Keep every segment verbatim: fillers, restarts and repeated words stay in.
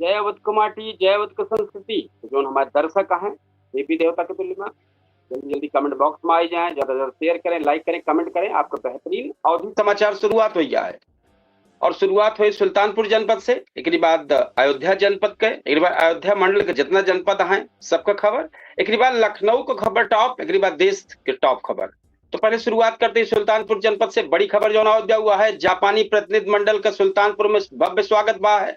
जय अवध क माटी, जय अवध क संस्कृति। तो जौन हमारे दर्शक हैं देवी देवता के तुल्य में, जल्दी जल्दी कमेंट बॉक्स में आ जाएं, ज्यादा ज्यादा शेयर करें, लाइक करें, कमेंट करें। आपका बेहतरीन अवधी समाचार शुरुआत हो गया है। और शुरुआत हुई सुल्तानपुर जनपद से, एकरी बाद अयोध्या जनपद के, एकरी बाद अयोध्या मंडल के जितना जनपद हैं सबका खबर, एकरी बाद लखनऊ का खबर टॉप, एकरी बाद देश के टॉप खबर। तो पहले शुरुआत करते हैं सुल्तानपुर जनपद से। बड़ी खबर जौन अयोध्या हुआ है, जापानी प्रतिनिधि मंडल का सुल्तानपुर में भव्य स्वागत बा है।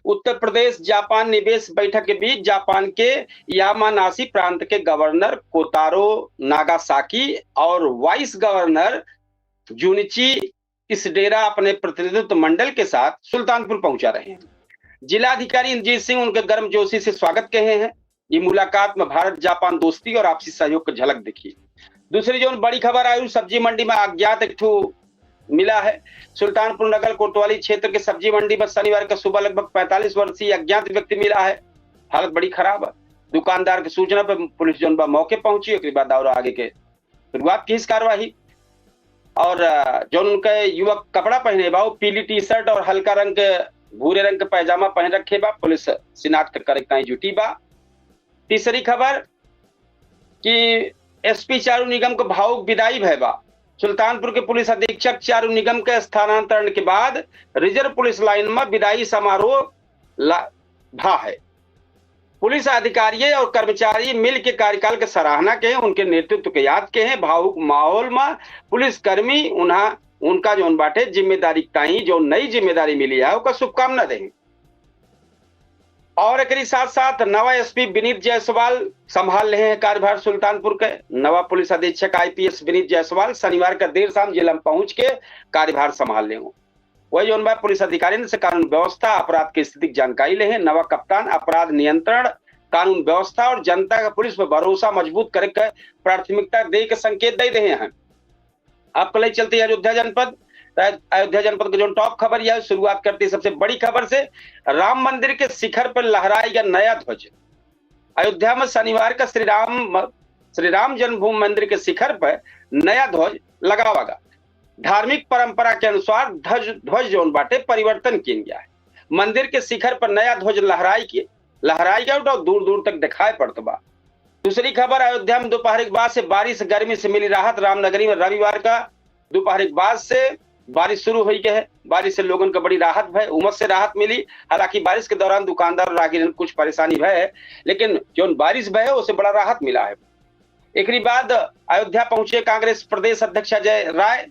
उत्तर प्रदेश जापान निवेश बैठक के बीच जापान के यामानाशी प्रांत के गवर्नर कोतारो नागासाकी और वाइस गवर्नर जूनिची इस डेरा अपने प्रतिनिधित्व मंडल के साथ सुल्तानपुर पहुंचा रहे हैं। जिलाधिकारी इंद्रजीत सिंह उनके गर्मजोशी से स्वागत कहे हैं। ये मुलाकात में भारत जापान दोस्ती और आपसी सहयोग की झलक दिखी। दूसरी जौन बड़ी खबर आई, सब्जी मंडी में अज्ञात एक ठो मिला है। सुल्तानपुर नगर कोतवाली क्षेत्र के सब्जी मंडी में शनिवार का सुबह लगभग पैंतालीस वर्षीय अज्ञात व्यक्ति मिला है। हालत बड़ी खराब है। दुकानदार की सूचना पर पुलिस जौन बा मौके पहुंची, ओकरे बाद और आगे के शुरुआत की इस कार्यवाही। और, अ, जौन उनके युवक कपड़ा पहने बा, वो पीली टी शर्ट और हल्का रंग के, भूरे रंग के पैजामा पहन रखे बा। पुलिस शिनाख्त करे ताईं जुटी बा। तीसरी खबर कि एसपी चारू निगम के भावुक विदाई भय बा। सुल्तानपुर के पुलिस अधीक्षक चारू निगम के स्थानांतरण के बाद रिजर्व पुलिस लाइन में विदाई समारोह ला-, भा है। पुलिस अधिकारी और कर्मचारी मिल के कार्यकाल के सराहना के हैं, उनके नेतृत्व के याद के हैं। भावुक माहौल में पुलिसकर्मी उन्हा-, उनका जौन बाटे जिम्मेदारी ताईं, जो नई जिम्मेदारी मिली है, ओकर शुभकामना दें। और एकरी साथ साथ नवा एसपी विनीत जायसवाल संभाल रहे हैं कार्यभार सुल्तानपुर के। नवा पुलिस अधीक्षक आईपीएस विनीत जायसवाल शनिवार का देर शाम जिला में पहुंच के कार्यभार संभाल रहे हों। वही जौन बा पुलिस अधिकारियन से कानून व्यवस्था, अपराध की स्थिति की जानकारी ले हैं। नवा कप्तान अपराध नियंत्रण, कानून व्यवस्था और जनता का पुलिस पर भरोसा मजबूत करे के प्राथमिकता दे के संकेत दे रहे हैं। आपको ले चलते हैं अयोध्या जनपद। तो अयोध्या जनपद की जौन टॉप खबर यह शुरुआत करती है सबसे बड़ी खबर से। राम मंदिर के शिखर पर लहराएगा नया ध्वज। अयोध्या में शनिवार का श्री राम, श्री राम जन्मभूमि मंदिर के शिखर पर नया ध्वज लगावागा। धार्मिक परंपरा के अनुसार ध्वज, ध्वज जौन बाटे परिवर्तन किया गया है। मंदिर के शिखर पर नया ध्वज लहराई के, लहराई गया और दूर दूर तक दिखाई पड़त बा। दूसरी खबर, अयोध्या में दोपहर के बाद से बारिश गर्मी से मिली राहत। रामनगरी में रविवार का दोपहर के बाद से बारिश शुरू हुई है। बारिश से लोगन को बड़ी राहत भय, उमस से राहत मिली। हालांकि बारिश के दौरान दुकानदार और राहगीरन कुछ परेशानी भय है, लेकिन जौन बारिश भय है, उससे बड़ा राहत मिला है। एकरी बाद अयोध्या पहुंचे कांग्रेस प्रदेश अध्यक्ष अजय राय।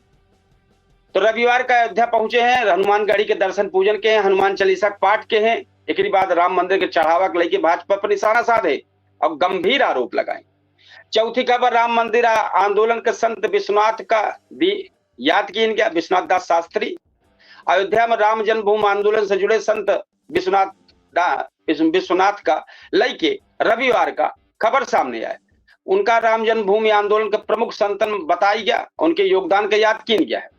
तो रविवार का अयोध्या पहुंचे हैं, हनुमानगढ़ी के दर्शन पूजन के हैं, हनुमान चालीसा के पाठ के हैं। एकरी बाद राम मंदिर के चढ़ावा के लेके भाजपा पर निशाना साधे और गंभीर आरोप लगाए। चौथी खबर, राम मंदिर आ-, आंदोलन के संत विश्वनाथ का भी याद किया गया, विश्वनाथ दास शास्त्री। अयोध्या में राम जन्मभूमि आंदोलन से जुड़े संत विश्वनाथ दा-, विश्व-, विश्वनाथ का लइके रविवार का खबर सामने आए। उनका राम जन्मभूमि आंदोलन के प्रमुख संतन बताई गया, उनके योगदान का याद किया गया है।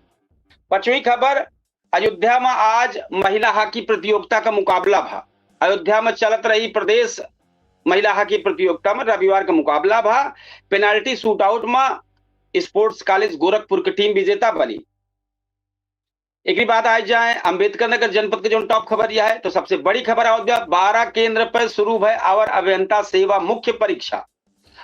पांचवी खबर, अयोध्या में आज महिला हॉकी प्रतियोगिता का मुकाबला भा। अयोध्या में चलत रही प्रदेश महिला हॉकी प्रतियोगिता में रविवार का मुकाबला भा। पेनाल्टी शूटआउट में स्पोर्ट्स कॉलेज गोरखपुर की टीम विजेता बनी। एकरी बाद आए जाए अंबेडकर नगर जनपद के जौन टॉप खबर यह है, तो सबसे बड़ी खबर आवत बा, बारह केंद्र पर शुरू भय अवर अभियंता सेवा मुख्य परीक्षा।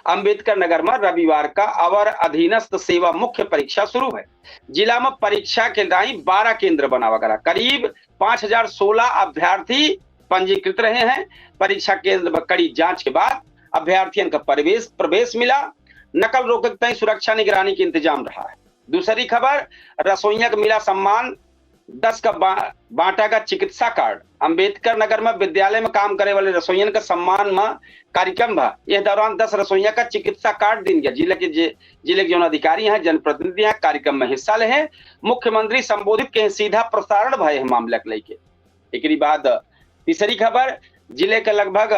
अंबेडकर नगर में रविवार का अवर अधीनस्थ सेवा मुख्य परीक्षा शुरू है। जिला में परीक्षा के दाई बारह केंद्र बनावा गया। करीब पाँच हजार सोलह अभ्यर्थी पंजीकृत रहे हैं। परीक्षा केंद्र पर कड़ी जांच के बाद अभ्यर्थियन का प्रवेश, प्रवेश मिला। नकल रोके के तई सुरक्षा निगरानी के इंतजाम रहा है। दूसरी खबर, रसोइया का मिला सम्मान, दस का बा-, बांटा का चिकित्सा कार्ड। अंबेडकर नगर में विद्यालय में काम करे वाले रसोइयन का सम्मान में कार्यक्रम भा। यह दौरान दस रसोइया का चिकित्सा कार्ड दिन गया। जिले के जे-, जिले के जौन अधिकारी हैं, जनप्रतिनिधि हैं, कार्यक्रम में हिस्सा ले हैं। मुख्यमंत्री संबोधित के सीधा प्रसारण भय है मामला के लेके। एकरी बाद तीसरी खबर, जिले के लगभग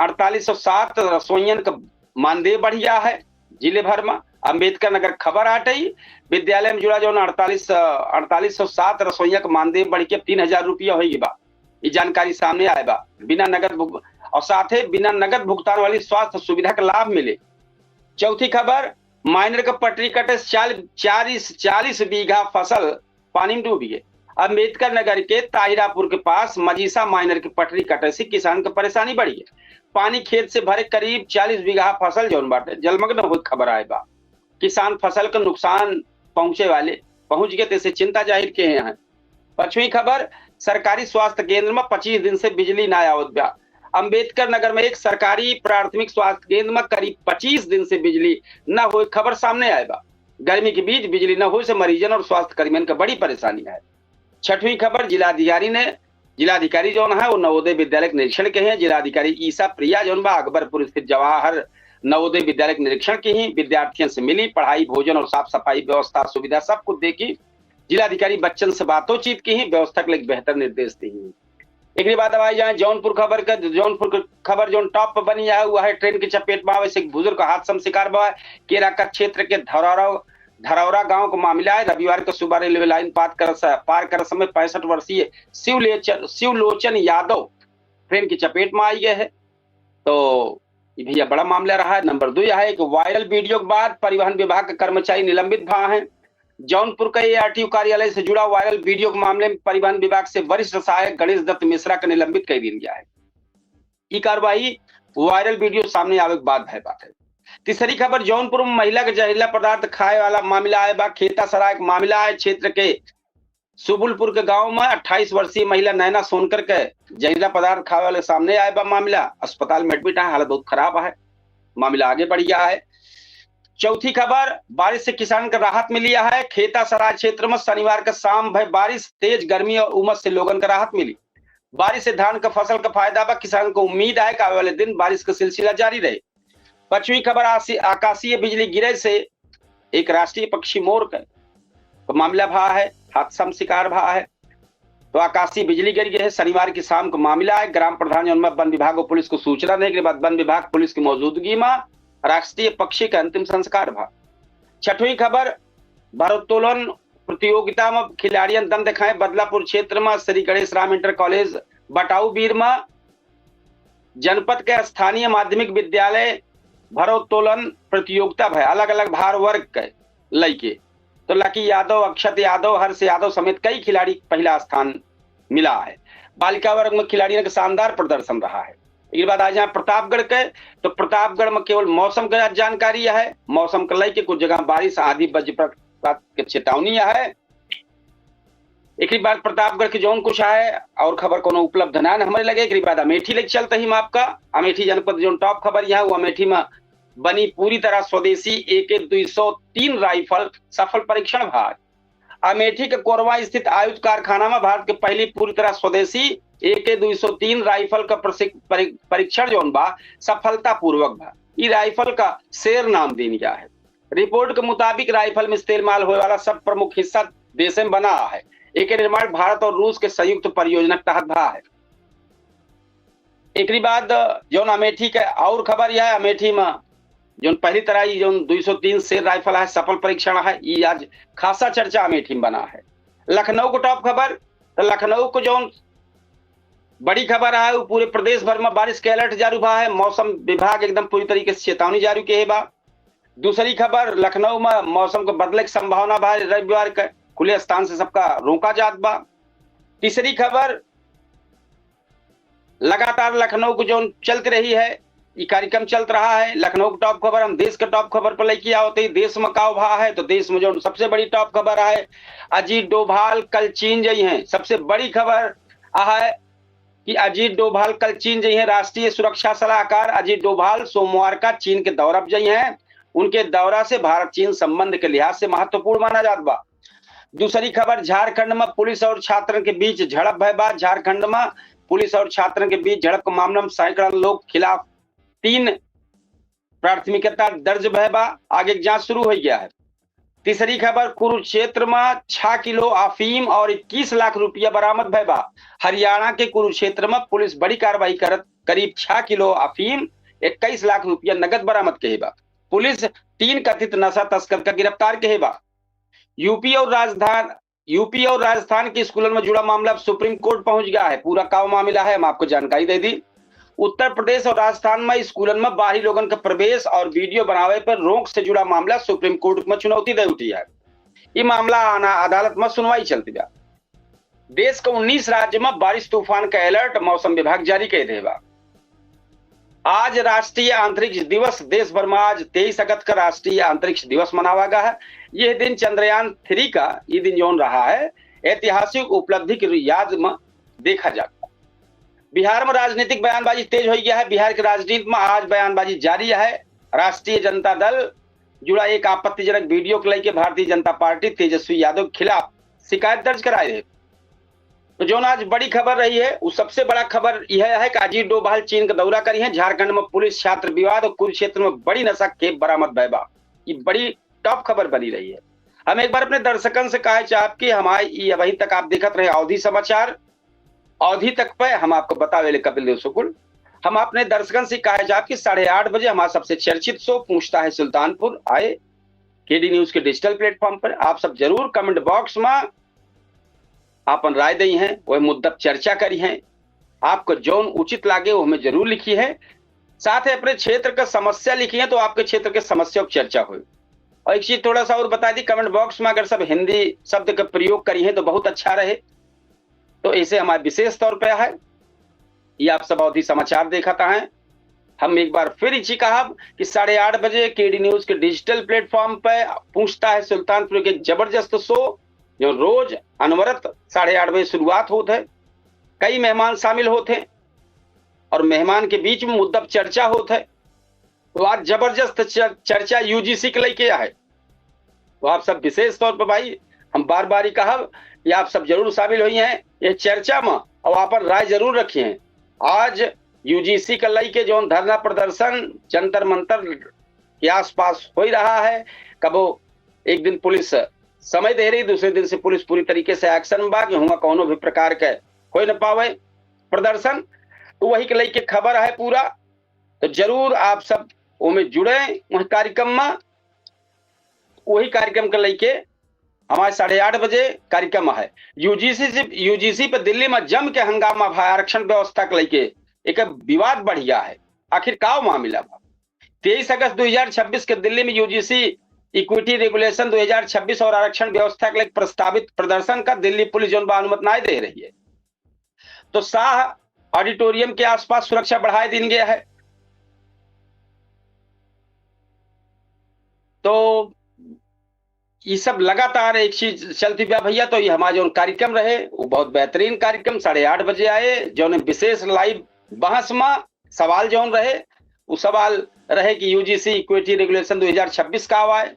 अड़तालीस सौ सात रसोइयन का मानदेय बढ़िया है। जिले भर में अंबेडकर नगर खबर आटई, विद्यालय में जुड़ा जौन अड़तालीस, अड़तालीस सौ सात रसोइया का मानदेय बढ़ के तीन हजार रुपया होई बा। ये जानकारी सामने आए बा। बिना नगद भुग-, और साथे बिना नगद भुगतान वाली स्वास्थ्य सुविधा का लाभ मिले। चौथी खबर, माइनर का पटरी कटे, चाल-, चालीस, चालीस बीघा फसल पानी में डूब गए। अम्बेडकर नगर के ताहिरापुर के पास मजीसा माइनर की पटरी कटे से किसान के परेशानी बढ़ी है। पानी खेत से भरे करीब चालीस बीघा फसल जौन बाटे जलमग्न होए खबर आए बा। किसान फसल के नुकसान पहुंचे वाले पहुंच गए, तेसे चिंता जाहिर किए हैं। पाँचवीं खबर, सरकारी स्वास्थ्य केंद्र में पच्चीस दिन से बिजली ना आवत बा। अम्बेडकर नगर में एक सरकारी प्राथमिक स्वास्थ्य केंद्र में करीब पच्चीस दिन से बिजली न होए खबर सामने आए बा। गर्मी के बीच बिजली न होए से मरीजन और स्वास्थ्य कर्मियन का बड़ी परेशानी है। छठवीं खबर, जिलाधिकारी ने, जिलाधिकारी जौन है वो नवोदय विद्यालय के निरीक्षण के हैं। जिलाधिकारी ईसा प्रिया जौन बा अकबरपुर स्थित जवाहर नवोदय विद्यालय के निरीक्षण की ही, विद्यार्थियों से मिली, पढ़ाई, भोजन और साफ सफाई व्यवस्था सुविधा सब कुछ देखी। जिलाधिकारी बच्चन से बातों चीत की ही, व्यवस्था के लिए बेहतर निर्देश दी ही। एकरे बाद अब आई जाए जौनपुर खबर का। जौनपुर के खबर जौन टॉप पर बनी है, वह है ट्रेन की चपेट में आवे से एक बुजुर्ग हादसा में शिकार बा। केराका क्षेत्र के धरौरा, धरौरा गांव का मामला है। रविवार को सुबह रेलवे लाइन पार कर स-, पार कर समय पैंसठ वर्षीय शिवलेचन, शिवलोचन यादव ट्रेन की चपेट में आई गए है। तो ये भैया बड़ा मामला रहा है। नंबर दो यह है कि वायरल वीडियो के बाद परिवहन विभाग के कर्मचारी निलंबित भा हैं। जौनपुर का एआरटीओ कार्यालय से जुड़ा वायरल वीडियो के मामले में परिवहन विभाग से वरिष्ठ सहायक गणेश दत्त मिश्रा का निलंबित कर दिया गया है। ई कार्रवाई वायरल वीडियो सामने आवे के बाद भय बात है। तीसरी खबर, जौनपुर में महिला के जहरीला पदार्थ खाए वाला मामला आए बा। खेता सराय के मामला है। क्षेत्र के सुबुलपुर के गांव में अट्ठाईस वर्षीय महिला नैना सोनकर के जहरीला पदार्थ खाए वाले सामने आए बा मामला। अस्पताल में एडमिट है, हालत बहुत खराब है, मामला आगे बढ़ गया है। चौथी खबर, बारिश से किसान के राहत मिली है। खेता सराय क्षेत्र में शनिवार के शाम भय बारिश, तेज गर्मी और उमस से लोगन के राहत मिली। बारिश से धान के फसल के फायदा बा, किसान को उम्मीद है कि आवे वाले दिन बारिश का सिलसिला जारी रहे। पांचवी खबर, आसी-, आकाशीय बिजली गिरे से एक राष्ट्रीय पक्षी मोर के, के मामला भा है, हादसा में शिकार भा है। तो आकाशीय बिजली गिर गए है, शनिवार की शाम का मामला है। ग्राम प्रधान जौन बा वन विभाग और पुलिस को सूचना देने के बाद वन विभाग पुलिस की मौजूदगी में राष्ट्रीय पक्षी का अंतिम संस्कार भा। छठवीं खबर, भारोत्तोलन प्रतियोगिता में खिलाड़ियन दम दिखाए। बदलापुर क्षेत्र में श्री गणेश राम इंटर कॉलेज बटाऊ बीर में जनपद के स्थानीय माध्यमिक विद्यालय भारोत्तोलन प्रतियोगिता भय, अलग-अलग भार वर्ग के लइके। तो लकी यादव, अक्षत यादव, हर्ष यादव समेत कई खिलाड़ी पहिला स्थान मिला है। बालिका वर्ग में खिलाड़ियन के शानदार प्रदर्शन रहा है। एक बात आ जाए प्रतापगढ़ के, तो प्रतापगढ़ में केवल मौसम के जानकारी है। मौसम के लइके कुछ जगह बारिश, आंधी, वज्रपात के चेतावनी है। एकरी बाद प्रतापगढ़ के जौन कुछ आए और खबर कोनो उपलब्ध ना न हमरे लगे। एकरी बाद अमेठी लेके चलते ही हम आपका अमेठी जनपद जौन टॉप खबर यहाँ, वो अमेठी में बनी पूरी तरह स्वदेशी एके दुई सौ तीन राइफल सफल परीक्षण भाग। अमेठी के कोरवा स्थित आयुध कारखाना में भारत के पहली पूरी तरह स्वदेशी एके दुई सौ तीन राइफल का प्रशिक-, परी-, परीक्षण जौन बा सफलतापूर्वक भा। ई राइफल का शेर नाम दीन गया है। रिपोर्ट के मुताबिक राइफल में इस्तेमाल होए वाला सब प्रमुख हिस्सा देश में बना है। एके निर्माण भारत और रूस के संयुक्त परियोजना के तहत भा है। एकरी बाद जौन अमेठी के और खबर यह है, अमेठी में जौन पहली तरह ई जौन दुई सौ तीन शेर राइफल है, सफल परीक्षण है, ई आज खासा चर्चा अमेठी में बना है। लखनऊ को टॉप खबर, तो लखनऊ को जौन बड़ी खबर है, वो पूरे प्रदेश भर में बारिश के अलर्ट जारी भा है। मौसम विभाग एकदम पूरी तरीके से चेतावनी जारी किए बा। दूसरी खबर, लखनऊ में मौसम के बदले की संभावना बा, रविवार के खुले स्थान से सबका रोका जात बा। तीसरी खबर, लगातार लखनऊ को जौन चलत रही है, ये कार्यक्रम चलत रहा है। लखनऊ के टॉप खबर हम देश के टॉप खबर पर लेके आवत ही। देश में का भा है, तो देश में जौन सबसे बड़ी टॉप खबर है, अजीत डोभाल कल चीन जई हैं। सबसे बड़ी खबर है कि अजीत डोभाल कल चीन जई हैं। राष्ट्रीय सुरक्षा सलाहकार अजीत डोभाल सोमवार का चीन के दौरा पर जई हैं। उनके दौरा से भारत चीन संबंध के लिहाज से महत्वपूर्ण माना जात बा। दूसरी खबर, झारखंड में पुलिस और छात्रन के बीच झड़प भय बा। झारखंड में पुलिस और छात्रन के बीच झड़प के मामला में सैकड़न लोग खिलाफ तीन प्राथमिकता दर्ज भय बा। आगे के जांच शुरू हो गया है। तीसरी खबर, कुरुक्षेत्र में छह किलो अफीम और इक्कीस लाख रुपया बरामद भय बा। हरियाणा के कुरुक्षेत्र में पुलिस बड़ी कार्रवाई करत करीब छह किलो अफीम, इक्कीस लाख रुपया नगद बरामद कहे बा। पुलिस तीन कथित नशा तस्कर का गिरफ्तार कहे बा। यूपी और राजधान, यूपी और राजस्थान के स्कूलन में जुड़ा मामला अब सुप्रीम कोर्ट पहुंच गया है। पूरा का मामला है, हम आपको जानकारी दे दी। उत्तर प्रदेश और राजस्थान में स्कूलन में बाहरी लोगन के प्रवेश और वीडियो बनावे पर रोक से जुड़ा मामला सुप्रीम कोर्ट में चुनौती दे उठी है। ये मामला आना अदालत में सुनवाई चलती बा। देश के उन्नीस राज्य में बारिश तूफान का alert मौसम विभाग जारी कर दे बा। आज राष्ट्रीय अंतरिक्ष दिवस, देश भर में आज तेईस अगस्त का राष्ट्रीय अंतरिक्ष दिवस मनावा गया है। यह दिन चंद्रयान थ्री का, ये दिन जौन रहा है, ऐतिहासिक उपलब्धि की याद में देखा जाता है। बिहार में राजनीतिक बयानबाजी तेज हो गया है। बिहार की राजनीति में आज बयानबाजी जारी है। राष्ट्रीय जनता दल जुड़ा एक आपत्तिजनक वीडियो को लेकर भारतीय जनता पार्टी तेजस्वी यादव के खिलाफ शिकायत दर्ज कराए है। तो जौन आज बड़ी खबर रही है, वो सबसे बड़ा खबर यह है कि अजीत डोभाल चीन का दौरा करी है। झारखंड में पुलिस छात्र विवाद और कुरुक्षेत्र में बड़ी नशा खेप बरामद भय बा। ये बड़ी top खबर बनी रही है। हम एक बार अपने दर्शकन से कहे चाहब कि हमारे ये अभी तक आप देखत रहे अवधी समाचार, अवधी तक पे हम आपको बतावे ले कपिल देव शुक्ल। हम अपने दर्शकन से कहे चाहब कि साढ़े आठ बजे हमारा सबसे चर्चित शो पूछता है सुल्तानपुर आए केडी न्यूज के डिजिटल प्लेटफॉर्म पर। आप सब जरूर कमेंट बॉक्स में आपन राय दई हैं, वह मुद्दा पर चर्चा करी हैं। आपको जौन उचित लागे वो हमें जरूर लिखी है। साथ ही अपने क्षेत्र का समस्या लिखी है तो आपके क्षेत्र के समस्या पर चर्चा होई। और एक चीज थोड़ा सा और बता दी, कमेंट बॉक्स में अगर सब हिंदी शब्द का प्रयोग करी है तो बहुत अच्छा रहे। तो ऐसे हमारे विशेष तौर पे है, ये आप सब अवधी समाचार देखत हैं। हम एक बार फिर इची कहब कि साढ़े आठ बजे केडी न्यूज के डिजिटल प्लेटफॉर्म पे पूछता है सुल्तानपुर के एक जबरदस्त शो, जो रोज अनवरत साढ़े आठ बजे शुरुआत होत है। कई मेहमान शामिल होत हैं और मेहमान के बीच में मुद्दा पर चर्चा होत है। तो आज जबरदस्त चर-, चर्चा यूजीसी के लेके है। तो आप सब विशेष तौर पर भाई, हम बार बार ही कहब कि आप सब जरूर शामिल होई हैं ये चर्चा में और आपन राय जरूर रखी हैं। आज यूजीसी के लेके जौन धरना प्रदर्शन जंतर मंतर के आसपास हो रहा है, कबो एक दिन पुलिस समय दे रही, दूसरे दिन से पुलिस पूरी तरीके से एक्शन में बा कि हुआ कौनो भी प्रकार के हो न पावे प्रदर्शन। तो वही के लेके खबर है पूरा। तो जरूर आप सब ओमे जुड़े वह कार्यक्रम में। वही कार्यक्रम के लेके हमारे साढ़े आठ बजे कार्यक्रम है। यूजीसी से, यूजीसी पे दिल्ली में जम के हंगामा भा आरक्षण व्यवस्था के लेके एक विवाद बढ़ गया है। आखिर का मामला बा? तेईस अगस्त दो हज़ार छब्बीस के दिल्ली में यूजीसी इक्विटी रेगुलेशन दो हज़ार छब्बीस और आरक्षण व्यवस्था के लेके प्रस्तावित प्रदर्शन का दिल्ली पुलिस जौन बा अनुमति नहीं दे रही है। तो शाह ऑडिटोरियम के आसपास सुरक्षा बढ़ाए दिन गया है। तो ये सब लगातार एक चीज चलती बा भैया। तो ये हमारा जौन कार्यक्रम रहे वो बहुत बेहतरीन कार्यक्रम, साढ़े आठ बजे आए, जौन विशेष लाइव बहस में सवाल जौन रहे, वो सवाल रहे कि यूजीसी इक्विटी रेगुलेशन दो हज़ार छब्बीस का आवा है,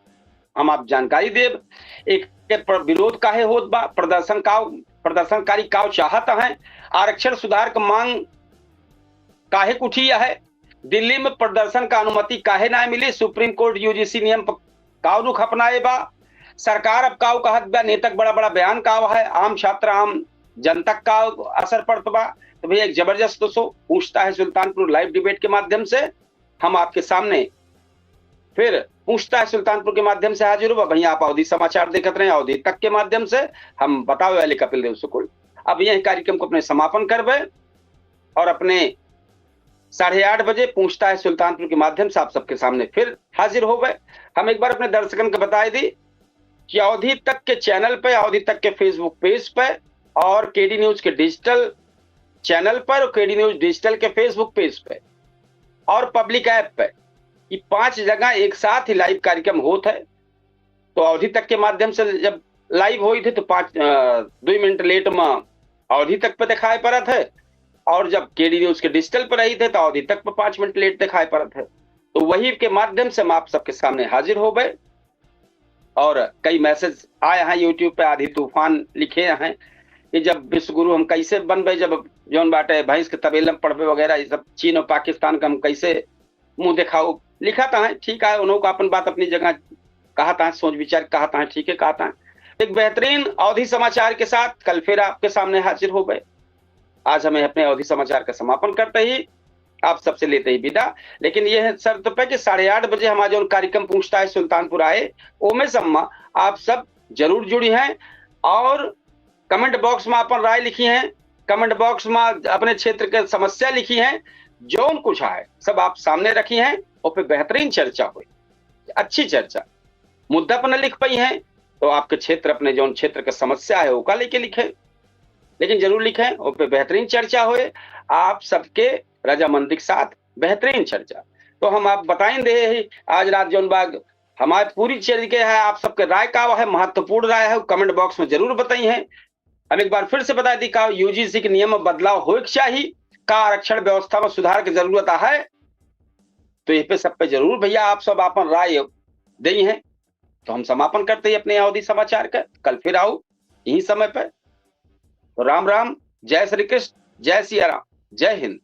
हम आप जानकारी देब। एक के प्र-, विरोध काहे होत बा, प्रदर्शन का, प्रदर्शनकारी का चाहत हैं, आरक्षण सुधार का मांग काहे उठी है, दिल्ली में प्रदर्शन का अनुमति काहे ना मिली, सुप्रीम कोर्ट यूजीसी नियम पर का रुख अपनाए बा, सरकार अब का कहत बा, नेता के बड़ा बड़ा बयान का है, आम छात्र आम जनता का असर पड़त बा। तो भैया एक जबरदस्त शो पूछता है सुल्तानपुर लाइव डिबेट के माध्यम से हम आपके सामने फिर पूछता है सुल्तानपुर के माध्यम से हाजिर होबा। भैया आप अवधी समाचार देखत रहे, अवधी तक के माध्यम से हम बतावे वाले कपिल देव शुक्ल। अब यह कार्यक्रम को अपने समापन करबे और अपने साढ़े आठ बजे पूछता है सुल्तानपुर के माध्यम से आप सबके सामने फिर हाजिर होबे। हम एक बार अपने दर्शकन के बताए दी कि अवधी तक के चैनल पे, अवधी तक के Facebook पेज पे और केडी न्यूज के डिजिटल चैनल पर और केडी न्यूज डिजिटल के Facebook पेज पे और पब्लिक ऐप पे, ये पांच जगह एक साथ ही लाइव कार्यक्रम होत है। तो अवधी तक के माध्यम से जब लाइव होई थे तो पाँच, अ, दुई मिनट लेट में अवधी तक पे दिखाई पड़त है और जब केडी न्यूज के डिजिटल पर रही थे तो अवधी तक पे पाँच मिनट लेट दिखाई पड़त है। तो वही के माध्यम से हम आप सबके सामने हाजिर होबे। और कई मैसेज आए हैं YouTube पे, आधी तूफान लिखे हैं कि जब विश्वगुरु हम कैसे बनबे, जब जौन बाटे भैंस के तबेला में पढ़बे वगैरह, ये सब चीन और पाकिस्तान का हम कैसे मुंह दिखाओ। लिखा था है, ठीक है, उन्हों का अपन बात अपनी जगह कहा था, सोच विचार कहा था, ठीक है, कहा था। एक बेहतरीन अवधी समाचार के साथ कल फिर आपके सामने हाजिर होबे। आज हमें अपने अवधी समाचार का समापन करते ही आप सबसे लेते ही विदा, लेकिन यह शर्त पे कि साढ़े आठ बजे हमारा जौन कार्यक्रम पूछता है सुल्तानपुर आए, ओमे सम्मा आप सब जरूर जुड़ी हैं और कमेंट बॉक्स में अपन राय लिखी हैं, कमेंट बॉक्स में अपने क्षेत्र के समस्या लिखी हैं, जौन कुछ है सब आप सामने रखी हैं और फिर बेहतरीन चर्चा हुई, अच्छी चर्चा। मुद्दा पर न लिख पाई हैं तो आपके क्षेत्र, अपने जौन क्षेत्र के समस्या है ओका लेके लिखे। लेकिन जरूर लिखें, ओपे बेहतरीन चर्चा होए, आप सबके रजामंदी के साथ बेहतरीन चर्चा। तो हम आप बताइन दे ही, आज रात जौन बा हमारे पूरी चर्चा के है, आप सबके राय का है, महत्वपूर्ण राय है, comment box में जरूर बताई है। हम एक बार फिर से बता दी का यूजीसी के नियम में बदलाव होए के चाही, का आरक्षण व्यवस्था में सुधार के जरूरत है, तो ये पे सब पे जरूर भैया आप सब आपन राय देई हैं। तो हम समापन करते ही अपने अवधी समाचार का, कल फिर आओ यही समय पे। तो राम राम, जय श्री कृष्ण, जय सिया राम, जय हिंद।